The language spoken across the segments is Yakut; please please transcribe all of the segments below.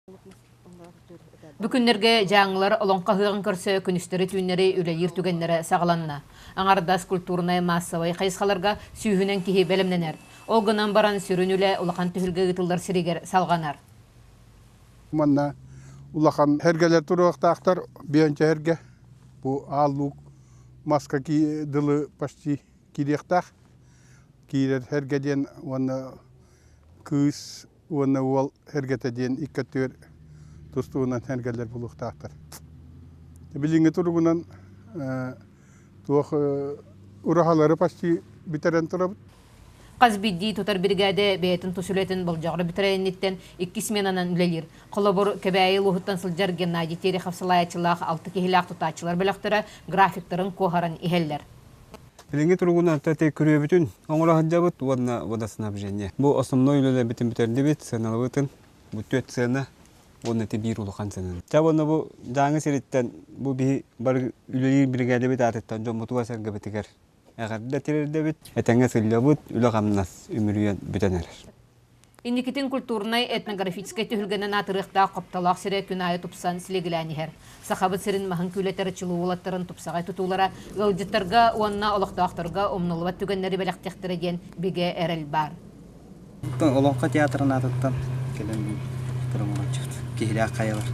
Бу күннэргэ дьааҥылар Олоҥхо ыһыаҕын көрсө күнүстэри-түүннэри үлэлиир түгэннэрэ саҕаланна. Аҥардас культурнай-маассабай хайысхаларга сүүһүнэн киһи бэлэмнэнэр. Ол гынан баран сүрүн үлэ улахан түһүлгэ ыытыллар сиригэр салҕанар. Манна улахан сэргэлэр туруохтаахтар, биэнчэ сэргэ. Бу Аал Луук маска дылы почти киириэхтээх. Киирэр сэргэ диэн уонна кыыс уонна уол сэргэтэ диэн икки өттүгэр тус-туһунан сэргэлэр булуохтаахтар. Билиҥҥи туругунан туох ураһалары почти бүтэрэн турабыт. Хас биирдии тутар биригээдэ бэйэтин тус үлэтин болдьоҕор бүтэрэр инниттэн икки сменанан үлэлиир. Холобур, Кэбээйи улууһуттан сылдьар Геннадий Терехов салайааччылаах алта киһилээх тутааччылар бөлөхтөрө графиктарын куоһаран иһэллэр. Билиҥҥи туругунан ити күрүөбүтүн оҥоро сылдьабыт уонна водоснабжение. Бу основной үлэлэрбитин бүтэрдибит, сыаналабытын. Бу түөрт сыана уонна ити биир улахан сыана. Ча уонна бу Дьааҥы сириттэн бу биһи бары үлэлиир биригээдэбит аатыттан дьоммутугар-сэргэбитигэр эҕэрдэ тириэрдэбит. Этэҥҥэ сылдьабыт, үлэ-хамнас үмүрүйэн бүтэн эрэр. Инникитин культурнай этнографическай түһүлгэнэн аатырыахтаах Хоптолоох сирэ күн аайы тупсан силигилээн иһэр. Сахабыт сирин маһын күүлэтэр чулуу уолаттарын тупсаҕай тутуулара ыалдьыттарга уонна олохтоохторго умнуллубат түгэннэри бэлэхтиэхтэрэ диэн бигэ эрэл баар. Олоҥхо театрын аатыттан кэлэн оҥороччут киһилээх хайалар.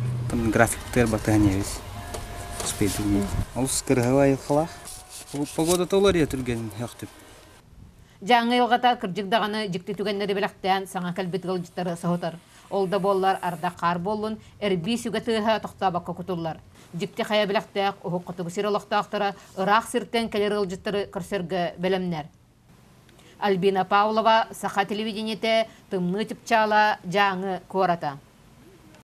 Графиктар батыһан иһэбит. Олус кырыһабай айылҕалаах. Погода уларыйа түргэн өхтүп. Дьааҥы айылҕата кырдьык даҕаны дьикти түгэннэри бэлэхтээн саҥа кэлбит ыалдьыттары соһутар. Ол да буоллар ардах-хаар буоллун, эрбии сүгэ тыаһа тохтообокко кутуллар. Дьикти хайа бэлэхтээх уһук хотугу сир олохтоохторо ыраах сиртэн кэлэр ыалдьыттары көрсөргө бэлэмнэр. Альбина Павлова, Саха телевидениетэ, Тымныы Чыпчаала, Дьааҥы куората.